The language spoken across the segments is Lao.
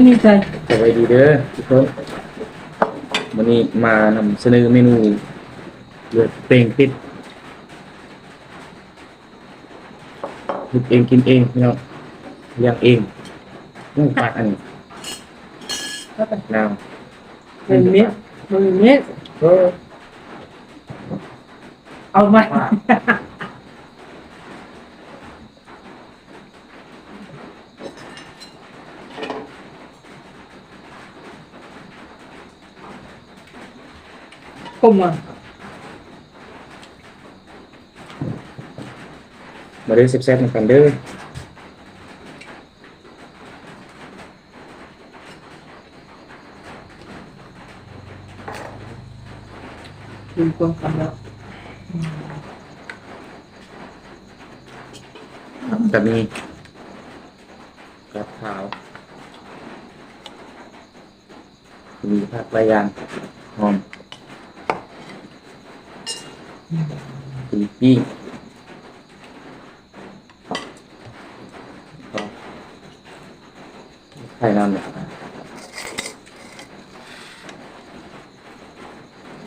ນີ້ໃສ່ ສະບາຍດີເດີທຸກຄົນ, ມື້ນີ້ມານຳສະເໜີເມນູເລືອດເປັງເປັດ ເຮັດເອງກິນເອງພີ່ນ້ອງ, ລ້ຽງເອງ. ໂອ້ ປາກອັນນີ້ ເອົາໄປ ນ້ຳ ເປັນເມັດ ເປັນເມັດ ເອີ ເອົາມາ. ຂົມຫວານ ມາເດີ ແຊບໆນຳກັນເດີ. ມີຄວາມຄຳແລ້ວ ກະມີ ກັບຂາວ ມີຜັກຫຼາຍຢ່າງ ຫອມ ປີ້ງ ໄຂ່ນ້ຳ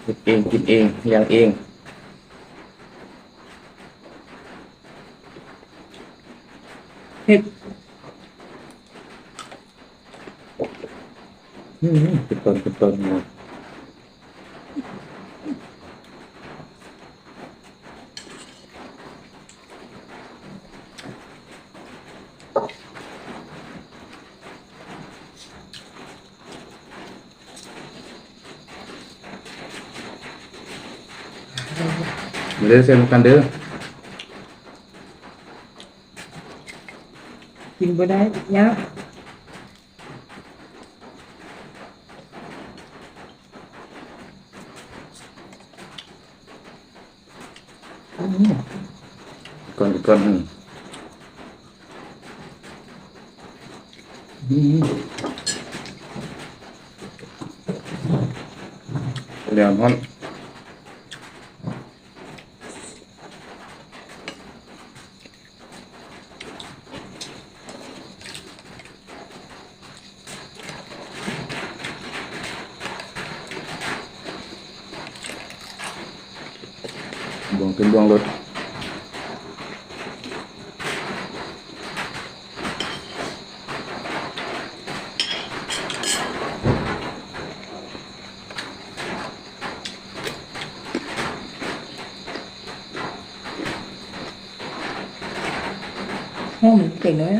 ເຮັດເອງກິນເອງ ລ້ຽງເອງ. ເຮັດ ອືມ ເປັນຕົ້ນ ເປັນຕົ້ນເນາະ. ມາເດີ ແຊບນຳກັນເດີ. ກິນບໍ່ໄດ້ ຍາກ. ອືມ ກ່ອນ ກ່ອນ ອືມ ແດດຮ້ອນ. ບວງເປັນບວງໂລດ. ຫອມເປັນເລີຍ.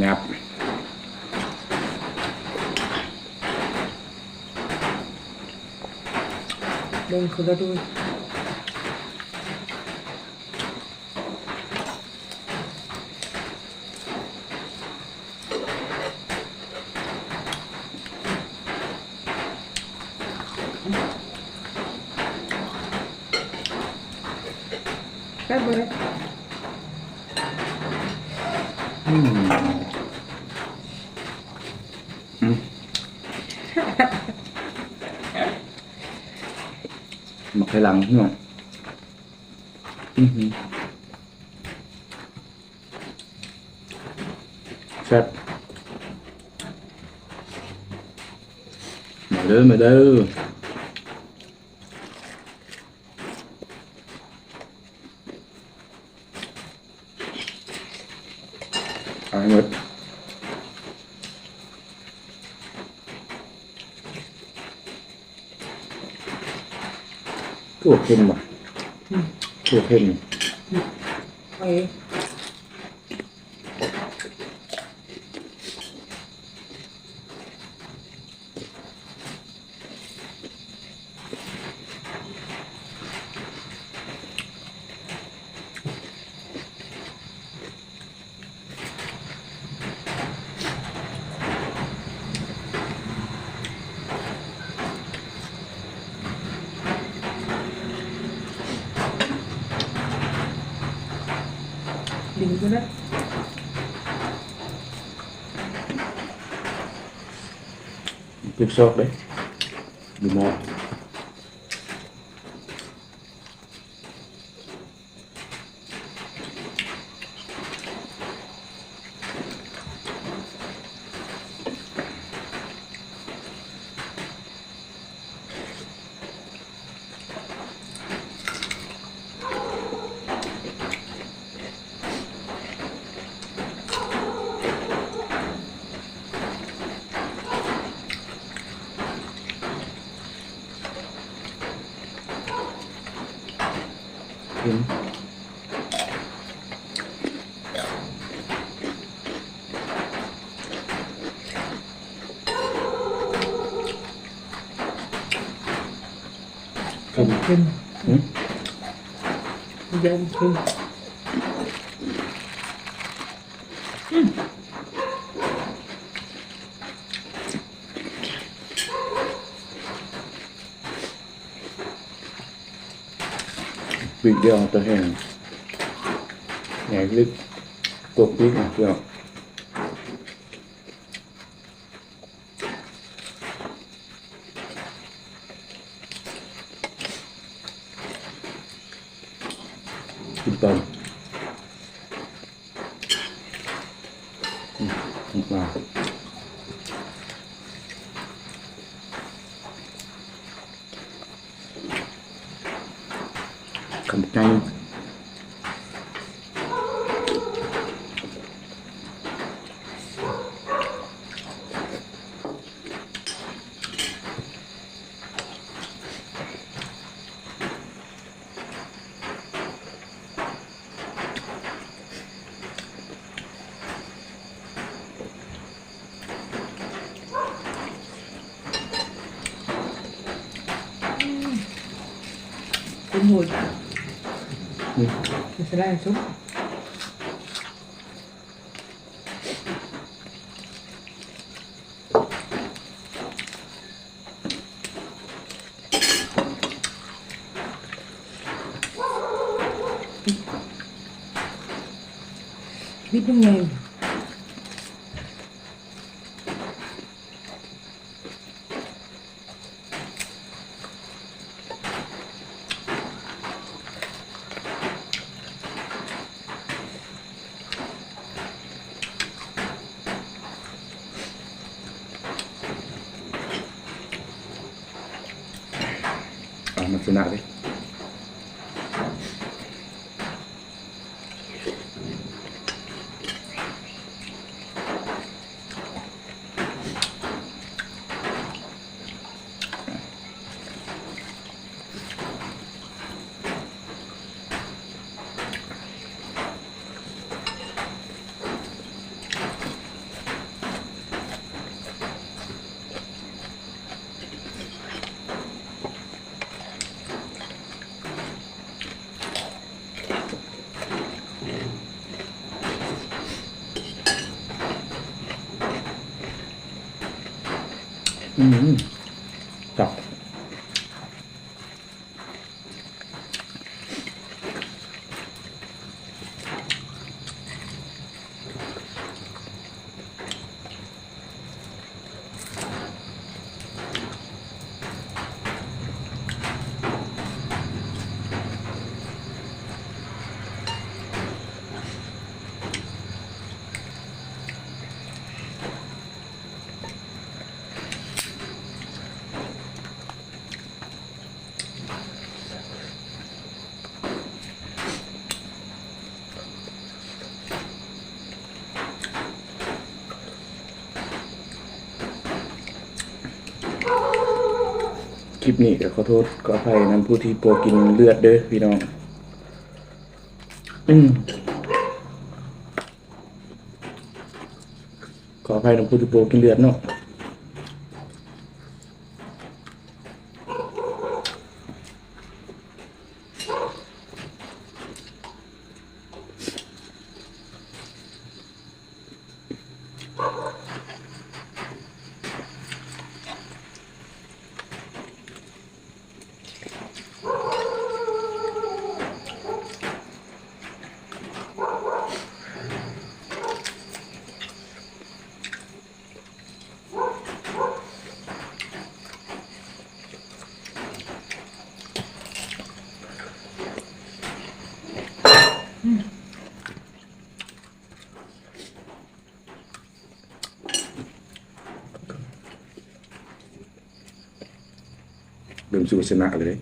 ຫຍັບ ເບິ່ງຄືລະດູ. ແຊບເລີຍ. ອືມ ອືມ ໝາກໄຂ່ຫຼັງເນາະ. ອື ແຊບ ມາເດີ ມາເດີ. ເອົາໃຫ້ໝົດ. ໂອ້ ເຄັມບໍ່? ອືມ ໂອ້ ເຄັມ. ອືມ ເອີ. ອ ກິນກໍໄດ້ ເປັນຊອກເດ້ ຢູ່ໝໍ້. ເຄັມ ເຄັມ ຫືມ ຢ້ານເຄັມ. ປີກດຽວແຕ່ແຫ້ງ ແຫ້ງລິບ ຕົວປີກນະ ພີ່ນ້ອງ. ກິນຕອນ ອືມ ມາ ຄຳໃຫຍ່. ເປັນໝູດ ອືມ ເປັນສະໄລຊຸບ. ບິດຍັງໄງ? ເອົາ ມັນຊະນະເດ້. ອືມ ຄັກ. ຄລິບນີ້ກໍຂໍໂທດຂໍອະໄພນຳຜູ້ທີ່ບໍ່ກິນເລືອດເດີພີ່ນ້ອງ. ອືມ ຂໍອະໄພນຳຜູ້ທີ່ບໍ່ກິນເລືອດເນາະ. ເລີ່ມສຸກຊະນະເລີຍ.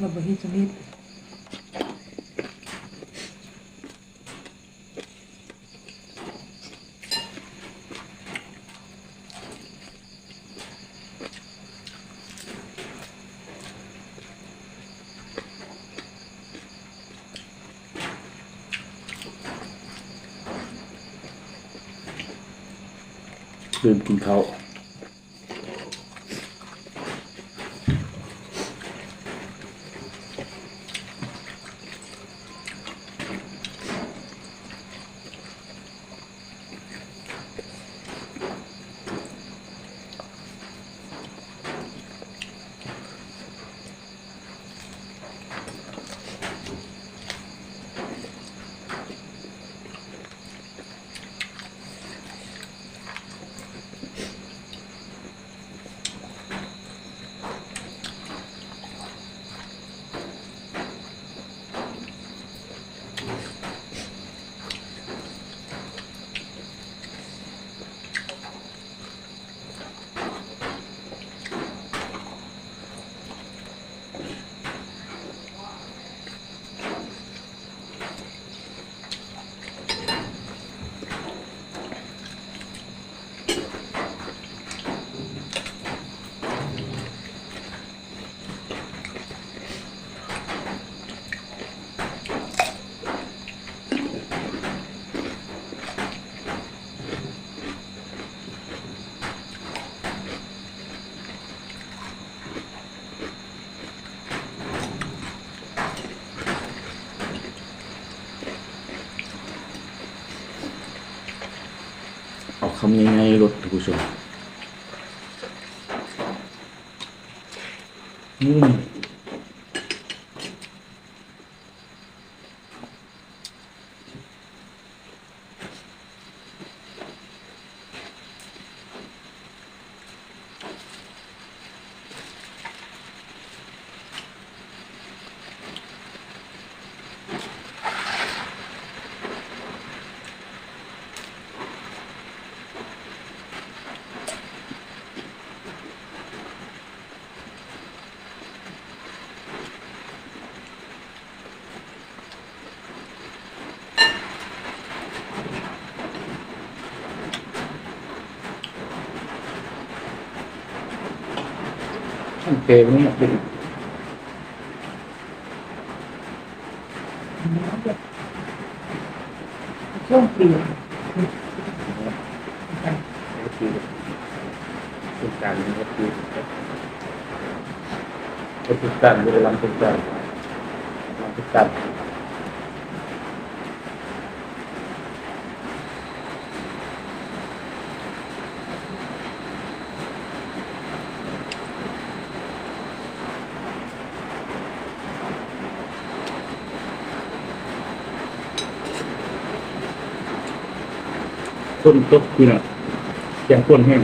ລະບໍ່ເຮັດສຳເລັດ. ເລີ່ມກິນເຂົ້າ. ເອົາຄຳໃຫຍ່ໆໂລດທ່ານຜູ້ຊົມ. ອືມ. ໂອເຄ ນີ້ ຝົນຕົກພີ່ນ້ອງ ສຽງຝົນແຮງ.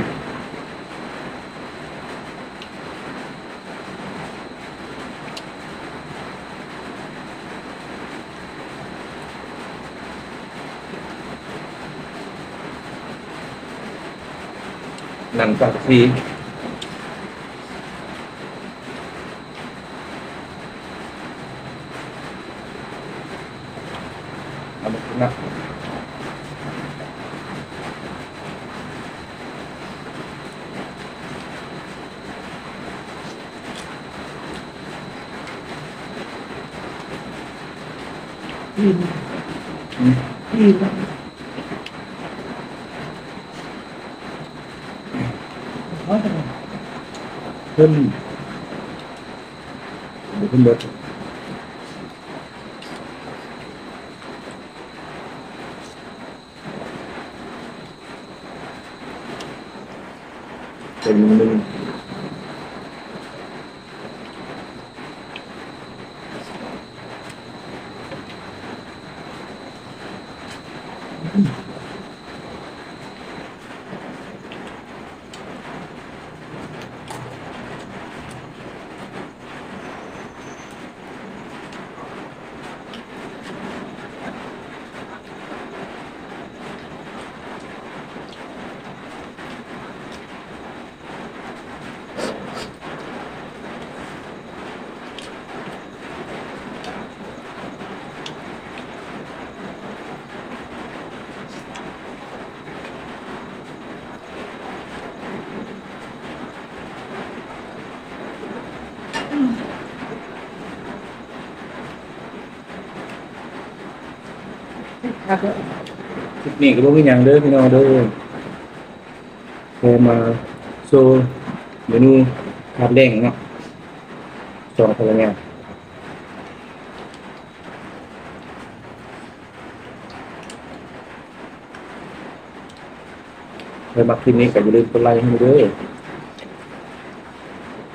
ໜັງປາກຊີ ເອົາມາກິນນະ. ອີ່ມ ອືມ ອີ່ມ ເພິ່ນ ເພິ່ນເບິດ. ເປັນໜຶ່ງ ອືມ. ຄລິບນີ້ກໍບໍ່ມີຫຍັງເດີພີ່ນ້ອງເດີ ແຄ່ມາໂຊເມນູທາດແລງເນາະ ສອງພັນລະຍາ. ໃຜມັກຄລິບນີ້ກໍຢ່າລືມກົດໄລໃຫ້ເດີ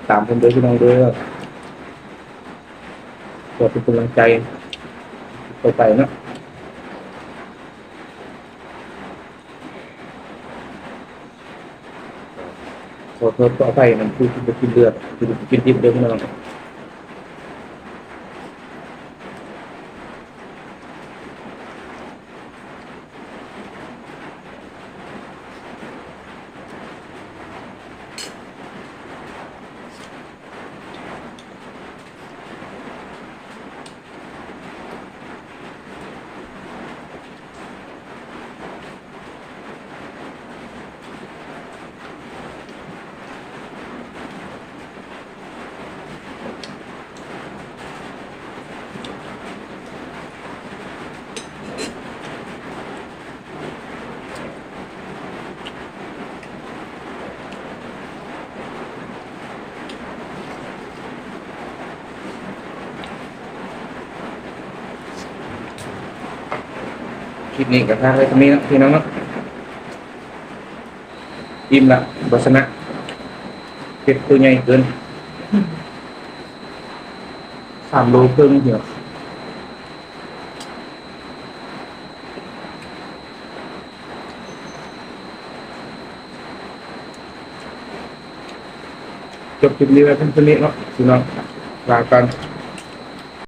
ຕາມເພິ່ນເດີພີ່ນ້ອງເດີ ເພື່ອເປັນກຳລັງໃຈຕໍ່ໄປເນາະ. ຂໍໂທດຂໍອະໄພນຳຜູ້ທີ່ບໍ່ກິນເລືອດ ຜູ້ທີ່ບໍ່ກິນດິບເດີພີ່ນ້ອງ. ຄລິບນີ້ກໍພາກໄວ້ສ່ຳນີ້ເນາະ ພີ່ນ້ອງເນາະ. ອີ່ມລະ ບໍ່ຊະນະ ເປັດໂຕໃຫຍ່ເກີນ ສາມໂລເຄິ່ງເດີ. ຈົບຄລິບນີ້ໄວ້ເປັນສ່ຳນີ້ເນາະ ພີ່ນ້ອງ ລາກັນ.